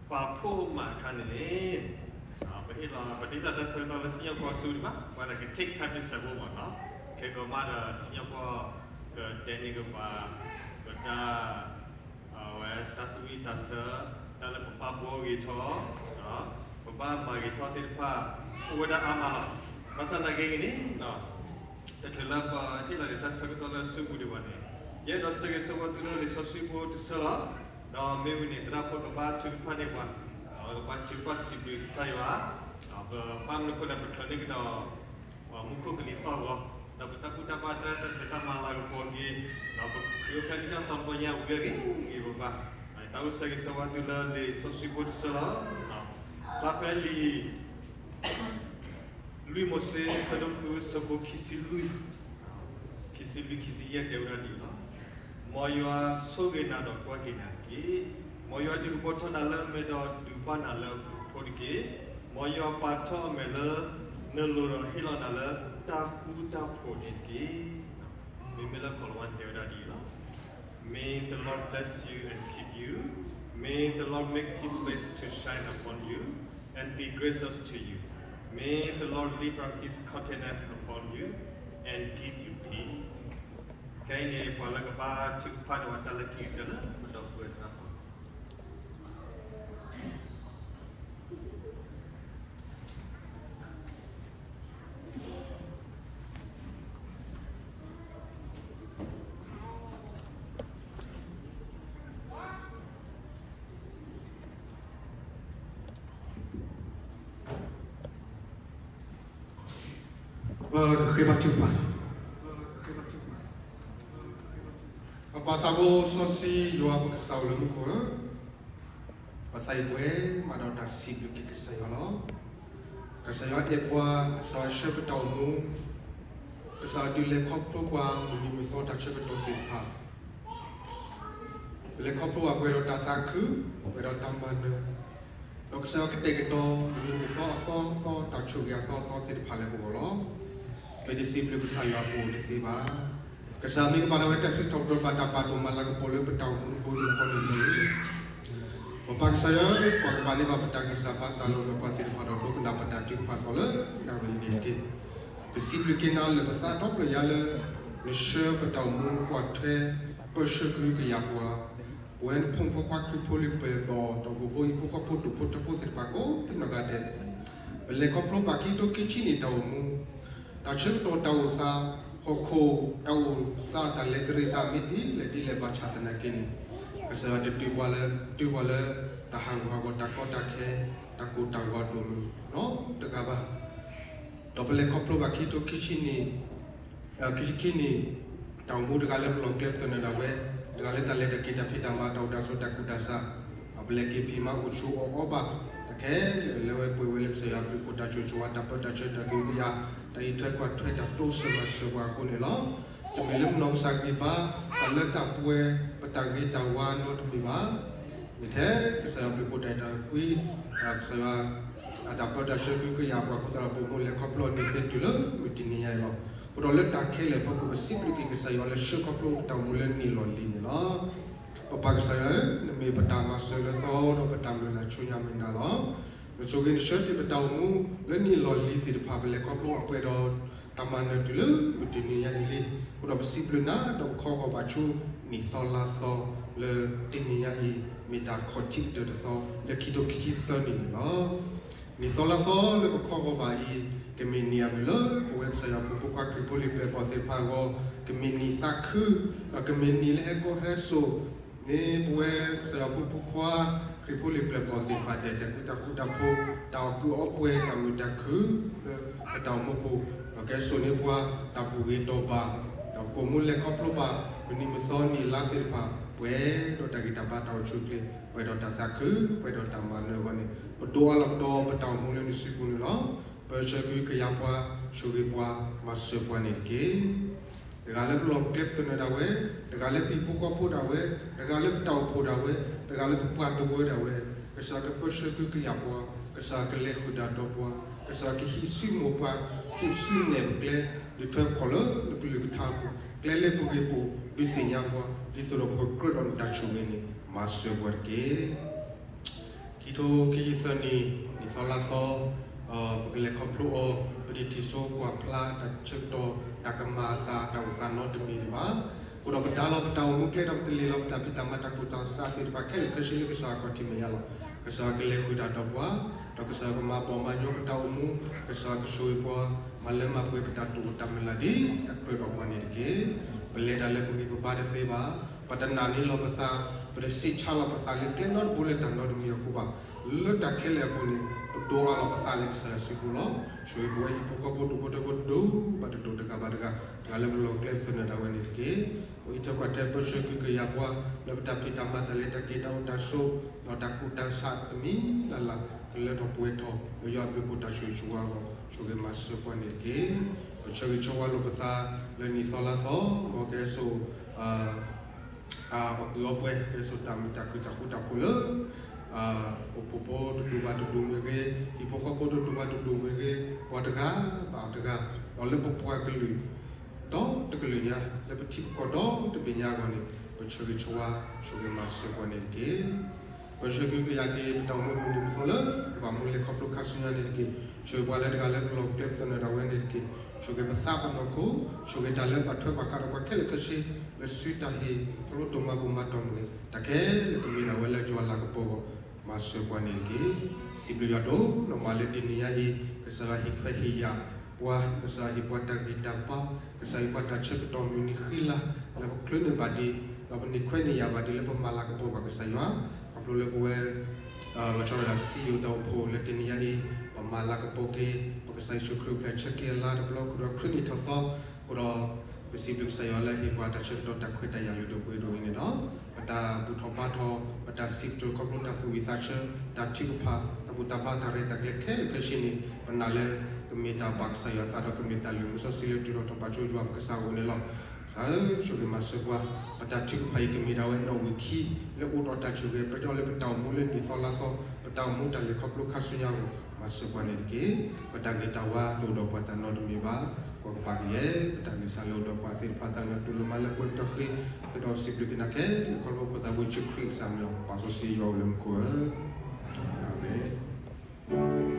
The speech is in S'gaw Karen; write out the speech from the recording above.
ပှၤဖှိၣ်မးအခါန့ၣ်န့ၣ်, ပဟ့ၣ်လီၤ ပတဟ့ၣ်လီၤတၢ်ဆၢကတီၢ်လၢစံၣ်ညီၣ်ကွီၢ်ဆူဒံးဘၣ်, ပှၤတက take time တစဲးဖိမးနီၤ, ခဲကီးမးဒီးစံၣ်ညီၣ်ကွီၢ် ကတဲန့ၢ်ကပၤ ပတၢ် အဝဲတၢ်သူၣ်ဝံၣ်သးဆၢ, တၢ်လၢပဘၣ်ဘှီဂ့ၤထီၣ်, ပဘၣ်မၤဂ့ၤထီၣ်သ့ၣ်တဖၣ် အိၣ်ဝဲဒၣ်အါမးလီၤ. ဘၣ်ဆၣ်သနာ်က့ဂ့ၤန့ၣ် တချုးလၢပဟ့ၣ်လီၤက့ၤတၢ်ဆၢကတီၢ်လၢစုပူၤဒံးဘၣ်န့ၣ်, ယအဲၣ်ဒိးဆၢဂ့ၤဆၢဝါသုလၢလံာ်စီဆှံဖိတဆၢလီၤ. ဒီးမ့ၢ်ဝံၤန့ၣ် သရၣ်ဖိကဘၣ်ထုကဖၣ်န့ၢ်ပှၤ, ကဘၣ်ထုကဖၣ်စံးဘျုးကစၢ်ယွၤ, ဒီးပဘၣ်မနုၤအဃိလဲၣ် ပချုးန့ၢ်ကဒီး မူခိၣ်ကလံၤသီၣ်အဂီၢ်, ဒီးပတၢ်ဘူၣ်တၢ်ဘါတၢ်ရဲၣ်တၢ်ကျဲၤတၢ်မၤလၤကပီၤက့ၤ, ဒီးပခရံာ်အိၣ်ဖျဲၣ်လံတၢ်တီတဘီညါဝံၤအဂ့ၢ်ဂ့ၤဘၣ်, တၢ်အိၣ်ဆၢဂ့ၤဆၢဝါသုလၢလံာ်စီဆှံဖိတဆၢလီၤ. ဖျါဖဲလံာ် လွံၢ်မိၤၡ့ ဆၢဒိၣ်ဃု ဆၢဖိခံဆံလွံၢ်, ခံဆံလွံၢ် ခံဆံယဲၢ် တဲဝဲဒၣ်ဒ်အံၤလီၤ. မ်ယွၤဆိၣ်ဂ့ၤနၤဒီးကွၢ်က့ၤနၤတက့ၢ်. မ်ယွၤဒုးကပီၤထီၣ်နၤလၢအမဲဒီးဒုးဘၣ်နၤလၢအပူၤဖိတက့ၢ်. မ်ယွၤပာ်ထီၣ်အမဲာ်လၢနလိၤဒီးဟ့ၣ်လီၤနၤလၢတၢ်ဃူတၢ်ဖိးန့ၣ်တက့ၢ်. မ့မ့ၢ်လၢကီၢ်လဝါန့ၣ်တဲဝဲဒၣ်ဒ်အံၤလီၤ. May the Lord bless you and keep you. May the Lord make his face to shine upon you and be gracious to you. May the Lord lift up his countenance upon you and give you peace. ခဲအံၤန့ၣ် ပှၤလၢကဘၣ်ထုကဖၣ်န့ၢ်ပှၤတၢ်လၢခံကတၢၢ်လၢပဒီပုၢ်ဝဲၢ်သရၣ်ဖိ ပကဃ့ဘါထုကဖၣ်. ပပၢ်သးဘိစီဆှံယွၤပကစၢ်အိၣ်လၢမူခိၣ်ဧၢ, ပသးအံၤပှဲၤမးဒီးတၢ်စံးဘျုးက့ၤကစၢ်ယွၤလီၤ. ကစၢ်ယွၤအဲၣ်ပှၤ, ကစၢ်ယွၤဆှၢပတၢ်အိၣ်မူ, ကစၢ်ယွၤဒုးလဲၤခီဖျိပှၤ မုၢ်နံၤမုၢ်သီတၢ်ဆၢကတီၢ်သ့ၣ်တဖၣ် ပလဲၤခီဖျိဘၣ်ပှဲၤဒီးတၢ်သးခု, ပှဲၤဒီးတၢ်မၤနၢၤ, ဒီးကစၢ်ယွၤကတဲာ်ကတီၤ မုၢ်နံၤမုၢ်သီအသီအသီ တၢ်ဆိၣ်ဂ့ၤအသီအသီသ့ၣ်တဖၣ်လၢပဂီၢ်လီၤ. ပတစံးဘျုးကစၢ်ယွၤပအိၣ်တသ့ဘၣ်. ကစၢ်မ့ၢ်ကဘၣ်ဒၣ်ဝဲတၢ်စံးထီၣ်ပတြၢၤဘၣ်တၢ်ပာ်ဒိၣ်မၤလၤကပီၤလၢပတၢ်အိၣ်မူတဘိယူၢ်ဃီန့ၣ်တက့ၢ်. ပပၢ်ကစၢ်ယွၤ, ပှၤကပာ်န့ၢ်ဘၣ်ပတၢ်ဂံၢ်စၢ်ဘါစၢ်လၢပှၤသ့ၣ်တဖၣ်ဒီးဒိကနၣ်ပတၢ်ထုကဖၣ်သီလၢနၣ်ရံၣ်အံၤန့ၣ်တက့ၢ်. ပစံးဘျုးက့ၤနၤလၢပသးဒီဖျၢၣ်ညါလၢ နဆှၢပတၢ်အိၣ်မူနကွၢ်ထွဲ ပၢဆှၢကဟုကယာ်ပှၤ, ပဝဲနဖိမုၣ်ဖိခွါခရံာ်ဖိလံၤပျဲၢ်ဘီၣ် ဒီးပဖိအံၤဖိဃီဖိဒိၣ်ဖိထၢဖိသ့ၣ်တဖၣ်ကိးဒံနီၢ်ဂၤဒဲး, ပလဲၤခီဖျိဘၣ်ခံကထိခံဆံနံၣ်တၢ်အိၣ်မူ တၢ်ဆၢကတီၢ်တၢ်အိၣ်သး ဟီၣ်ခိၣ်တၢ်အိၣ်သးတၢ်လဲၤတရံးသးမ့ၢ်ဒ်လဲၣ်ဒ်လဲၣ်ဘၣ်ဆၣ်သနာ်က့န့ၣ်, ကစၢ်ယွၤတတုၤပှၤလၢ တုၤပှၤလၢ တၢ်ဟးဂူာ်ဟးဂီၤတၢ်ကီတၢ်ခဲ တၢ်ကိၢ်တၢ်ဂီၤဒိၣ်မးနီတဂၤဘၣ်. ဒီးပလဲၤခီဖျိဘၣ်ခံကထိခံဆံနံၣ် ခံဆံခံနံၣ် တၢ်အိၣ်မူတဂၤလၢပလီၢ်ကျဲပသနၢၣ်ဒၣ်ဝဲ, တဂၤလၢတၢ်လဲၤတၢ်က့ၤတၢ်ဖံးတၢ်မၤတၢ်အိၣ်တၢ်ဆိးတၢ်ကူၣ်တၢ်ဆး, ပလဲၤက့ၤဖံးမၤအိၣ်ဆိးအီၣ်အီဘၣ်, တၢ်ခဲလၢာ်လၢဝဲပှဲၤဝဲလၢကစၢ်ယွၤအဘျုးအဖှိၣ် တၢ်ဆိၣ်ဆိၣ်ဝါတၢ်ပၢတၢ်ဆှၢတၢ်ဒုးကယၤ, တၢ်အံးထွဲကွၢ်ထွဲတၢ်တိစၢၤမၤစၢၤပှၤအဃိန့ၣ်လီၤ. တမ့ၢ်လၢပနီၢ်ကစၢ်ဂံၢ်ဘါ, တၢ်လၢတၢ်ပှဲၤ, ပတၢ်ဂ့ၤတၢ်ဝါနီတမံၤဘၣ်. မ့ၢ်ထဲကစၢ်ယွၤအဘျုးအဖှိၣ်တၢ်အဲၣ်တၢ်ကွံ, ကစၢ်ယွၤ အတၢ်ပၢတၢ်ဆှၢကဟုကယာ်ပှၤအဃိသတးဒီး ပအိၣ်မူလဲၤခီဖျိအီၤန့ၣ်သ့တုၤလၢမုၢ်တနံၤညါအံၤလီၤ. အဃိဒီးလၢတၢ်ခဲလၢာ်အဖီခိၣ် ပစံးဘျုးက့ၤကစၢ်ယွၤလၢဆှၢခီဖျိပတၢ်အိၣ်မူလၢနံၣ်လီၢ်လံၤန့ၣ်လီၤ. ပပၢ်ကစၢ်ယွၤဧၢ, နမ့ၢ်ပတၢ်မၤစၢၤလၢသီဒီးပတၢ်မုၢ်လၢ်ဆူညါမ့ၢ်နၤလီၤ. နဆိၣ်ဂ့ၤနဆှၢတ့ၢ်ပတၢ်အိၣ်မူလၢနံၣ်လီၢ်လံၤသ့ၣ်တဖၣ် ပလဲၤခီဖျိအပှဲၤဒီးတၢ်မၤနၢၤတုၤလၢမုၢ်တနံၤညါအံၤလံ. အဃိဒီးပစံးဘျုးနၤဒီးပခီဂီၤဘၣ်ဆူနံၣ်သီလါသီလၢတနံၤညါအံၤ မ့ၢ်တၢ်ခီၣ်ထံးကတၢၢ်တသီ လၢခံကထိခံဆံသၢနံၣ်န့ၣ်လီၤ. နံၣ်သီလါသီလၢပခီဂီၤဘၣ်အံၤ ကမ့ၢ်နံၣ်အမုၢ်လၢပဝဲကစၢ်ယွၤဖိဖိခွါခရံာ်ဖိလံၤပျဲၢ်ဘီၣ်သ့ၣ်တဖၣ်အဂီၢ်, ကမ့ၢ်နံၣ်သးခု, ဒီးကမ့ၢ်နံၣ်လၢဟဲကီဟဲစိာ် န့ၣ်ပဝဲကစၢ်ယွၤဖိဖိခွါ ခရံာ်ဖိလံၤပျဲၢ်ဘီၣ်သ့ၣ်တဖၣ် တၢ်အဲၣ်တၢ်ကွံတၢ်ဃူတၢ်ဖိး တၢ်အီၣ်ကုၢ်အီပှဲၤ တၢ်မုာ်တၢ်ခုၣ် လၢပတၢ်အိၣ်မူပူၤ, ဒီးကဟဲစိာ်န့ၢ်ပှၤတၢ်ဘူၣ်ဂ့ၤတီၢ်ဘၣ်, ဒီးကိၣ်မူလဲၤခီဖျိဘၣ် မုၢ်နံၤမုၢ်သီနံၣ်လါသ့ၣ်တဖၣ် ပှဲၤဒီးတၢ်ဂံၢ်တၢ်ဘါတၢ်အိၣ်ဆူၣ်အိၣ်ချ့ ပှဲၤဒီးတၢ်သးခု ပှဲၤဒီးတၢ်မၤနၢၤအဂီၢ်န့ၣ် ပဒိးအလီၢ်ကဒီးပတၢ်အိၣ်မူလၢနစုပူၤန့ၣ်လီၤ. ပၢဆှၢကဟုကယာ်ပှၤ ဆိၣ်ဂ့ၤပှၤ မၤစၢၤပှၤန့ၣ်တက့ၢ်. တဂၤလၢပလီၢ်ကျဲပသနၢၣ်ဒၣ်ဝဲ, တဂၤလၢပဟံၣ်ဖိဃီဖိဒၣ်ဝဲ, တဂၤလၢပတၢ်အိၣ်ဖှိၣ်ဒၣ်ဝဲ, တဂၤလၢပပှၤသဝီဒၣ်ဝဲ, ကစၢ်ကပၢဆှၢကဟုကယာ်ပှၤ, ကစၢ်ကလဲၤဃုာ်တၢ်ဒီးပှၤ, ကစၢ်ကဟံးစုမိၢ်ပှၤ, ဟံးစုနဲၣ်ပကျဲ, ဒုးထွဲပခီၣ်လၢနကလုၢ်ကထါအပူၤ, ကျဲလၢပဂ့ၢ်ပအိၣ် ဒုးသ့ၣ်ညါပှၤ, ဒ်သိးဒီးပကကြၢးဒီးနတၢ်ဆိၣ်ဂ့ၤန့ၣ် မၤစၢၤပှၤတက့ၢ်. ခံထိခံဆံသၢနံၣ် နံၣ်သီလါသီ, ပကလဲၤခီဖျိအီၤ ပတထံၣ်စိကွၢ်ဖျါတၢ်ဆၢကတီၢ် တၢ်ကမၤအသး တၢ်အိၣ်သးနီတမံၤဒံးဘၣ်. အဃိဒီးပဒါလီၤပတၢ်အိၣ်မူကျဲ ဒီးပတလ့ၤလီၤပတၢ်ဖံးတၢ်မၤ တၢ်ကူၣ်တၢ်ဆးသ့ၣ်တဖၣ်ခဲလၢာ်ခဲဆ့လၢကစၢ်အခီၣ်ထံးမဲာ်ညါလီၤ. ကစၢ်ကလဲၤဃုာ်တၢ်ဒီးပှၤ, ဒီးကစၢ်ကမၤဘီၣ်မၤညီပတၢ်အိၣ်မူ, ကစၢ်ကဆိၣ်ဂ့ၤပှၤ, မၤလၢမၤပှဲၤပတၢ်တိာ်အိၣ်တၢ်မုၢ်လၢ်ဒ်တၢ်ကြၢးဒီးပှၤန့ၣ်တက့ၢ်. ပလဲၤတၢ်လၢပဂံၢ်ပဘါတသ့ဘၣ်, ပတနာ်န့ၢ်လီၤပသး, ပတဆံးဆါလီၤပသးလၢကျဲနီတဘိလၢတၢ်နီတမံၤအဃိဘၣ်. လၢတၢ်ခဲလၢာ်အပူၤန့ၣ် ပဒိးအါလီၤပသးလၢကစၢ်ယွၤစုပူၤလီၤ. ဆိၣ်ဂ့ၤပဝဲဟံၣ်ဖိဃီဖိဒူၣ်ဖိထၢဖိဒိၣ်ဘၣ်တဒိၣ်တဂၤဘၣ်တဂၤ, တဂၤလၢပလီၢ်ကျဲပသနၢၣ်ဒၣ်ဝဲန့ၣ်တက့ၢ်. ပအံးထွဲကွၢ်ထွဲပၢဆှၢကဟုကယာ်ပှၤ လၢပတၢ်ဖံးတၢ်မၤ တၢ်လဲၤတၢ်က့ၤ တၢ်အိၣ်တၢ်ဆိး ဒီးတၢ်ကူၣ်တၢ်ဆးတမံၤလၢ်လၢ် ကလၢထီၣ်ပှဲၤထီၣ် လၢယွၤအဘျုးအဖှိၣ်တၢ်ဆိၣ်ဂ့ၤဆိၣ်ဝါအဂီၢ် ဆိၣ်ဂ့ၤမၤစၢၤပှၤန့ၣ်တက့ၢ်. ပဆၢဂ့ၤဆၢဝါလိာ်ပသး လၢနံၣ်သီလါသီ မ်ကဲစိ အီၣ်ကုၢ်အီပှဲၤ ကဲစိတၢ်မုာ်တၢ်ခုၣ်တၢ်ဃူတၢ်ဖိးလၢ အိၣ်ဖှိၣ်ဖိတဒူၣ်ဘၣ်တဒူၣ်မ့ၢ်ဂ့ၤ, ဟံၣ်ဖိဃီဖိတဒူၣ်ဘၣ်တဒူၣ်မ့ၢ်ဂ့ၤ, ပှၤတဂၤဘၣ်တဂၤ, ဒီးလၢပပှၤကလုာ် ဒီတကလုာ်ညါ လၢပထံပကီၢ်ဒီတဘ့ၣ်ညါအဂီၢ်န့ၣ် ပဆၢဂ့ၤဆၢဝါ ဆိၣ်ဂ့ၤမၤစၢၤပှၤန့ၣ်တက့ၢ်. ပဆၢကဟုကယာ်က့ၤ ပတၢ်အိၣ်မူပူၤဒ်သိးလၢ ပဘၣ်မူလဲၤခီဖျိခါဆူညါန့ၣ်တက့ၢ်. ဆိၣ်ဂ့ၤပှၤလၢတဂၤလၢပလီၢ်ပကျဲပသနၢၣ်ဒၣ်ဝဲန့ၣ်တက့ၢ်. ဆိၣ်ဂ့ၤပသးပနီၢ်ခိ, ဆိၣ်ဂ့ၤတၢ်လၢဘၣ်ထွဲဘၣ်ဃးဒီးပှၤခဲလၢာ်ခဲဆ့ လၢစုတၢ်ဟ့ၣ် ခီဖျိဒိၣ်မးဘိးမးတီၢ်မုၢ်ဂ့ၤ တၢ်ခဲလၢာ်ကမ့ၢ်ဒၣ်ဝဲလၢယွၤလၤကပီၤအဂီၢ် မၤစၢၤပှၤန့ၣ်တက့ၢ်. စံးဘျုးယွၤဒိၣ်နီၢ်မးလၢတနံၤညါအံၤ ကစၢ်ယွၤဟ့ၣ်ခွဲးဟ့ၣ်ယာ်ပှၤ, ကစၢ်ယွၤဟ့ၣ်ပှၤတၢ်ဂံၢ်တၢ်ဘါ, ကစၢ်ယွၤဟ့ၣ်ပှၤတၢ်ဆၢကတီၢ်မုၢ်နံၤဃံလၤ လၢပချုးန့ၢ်ဘၣ်ဒံး, ဒီးပန့ၢ်ခွဲးန့ၢ်ယာ်ဘၣ်ဒံးလၢပမၤလၤကပီၤဘၣ်ကစၢ်ယွၤ, ခီဖျိလၢပဝဲ လီၤဆီဒၣ်တၢ်စံယိၣ်တၢ်အိၣ်ဖှိၣ်လၢတနံၤညါအံၤ ပမၤလၤကပီၤက့ၤ ပကစၢ်ယ့ၣ်ၡူးခရံာ်အိၣ်ဖျဲၣ်ဆၢက့ၤအလါတဘျီ ဃုာ်ဒီးခရံာ်နံၣ်ထီၣ်သီ, အဃိဒီး ပစံးဘျုးကစၢ်ယွၤလၢဟ့ၣ်ပှၤတၢ်ဆၢကတီၢ်တၢ်ခွဲးတၢ်ယာ်လုၢ်ဒိၣ်ပှ့ၤဒိၣ်အံၤန့ၣ်လီၤ. ပတၢ်ဘူၣ်ထီၣ်ဘါထီၣ် ပတၢ်စံးပတြၢၤခီဖျိတၢ်သူၣ်ဝံၣ်သးဆၢ တၢ်ထုကဖၣ် တၢ်ဘူၣ်တၢ်ဘါတၢ်ရဲၣ်တၢ်ကျဲၤခဲလၢာ်ခဲဆ့န့ၣ် ပနာ်လၢ ကမ့ၢ်တၢ်ဘၣ်ကစၢ်ယွၤအသးဒီးကမ့ၢ်တၢ်လုၢ်မူစီဆှံလၢတုၤထီၣ်ထီၣ်ဘးဆိယွၤပကစၢ်အအိၣ်န့ၣ်လီၤ. ကစၢ်ဧၢ, ဆိၣ်ဂ့ၤမၤစၢၤပှၤ, ပတၢ်ထုကဖၣ်အံၤကမ့ၢ်ဒၣ်ဝဲနီၣ်ဝံာ်ခံ လၢအိၣ်ဒီးတၢ်ဆိၣ်ဂ့ၤ ပတဲအီၤလၢပတၢ်အိၣ်မူလၢနံၣ်သီလါသီ, ပတၢ်အိၣ်မူတၢ်လဲၤခီဖျိခါဆူညါအဂီၢ် မၤစၢၤပှၤန့ၣ်တက့ၢ်. ပတၢ်ဂ့ၤတၢ်ဝါတအိၣ်ဒီးပှၤတၢ်နီတမံၤဘၣ်, ကွၢ်ကပၤကယဲၢ် ပတၢ်ဂံၢ်စၢ်လၢအိၣ်ဒီးပှၤသ့ၣ်တဖၣ်သးလၢတူၢ်လိာ်မၤလၢပှဲၤပတီၢ်ဃ့, ဃ့ဒီးစံးဘျုးက့ၤနၤခဲလၢာ် ခီဖျိဖိသၣ်ဝံၤ ယ့ၣ်ၡူးခရံာ်ကစၢ်မံၤလီၤ. ပၢ်စီဆှံယွၤအိၣ်လၢမူခိၣ်ဧၢ, အၤမ့ၣ်.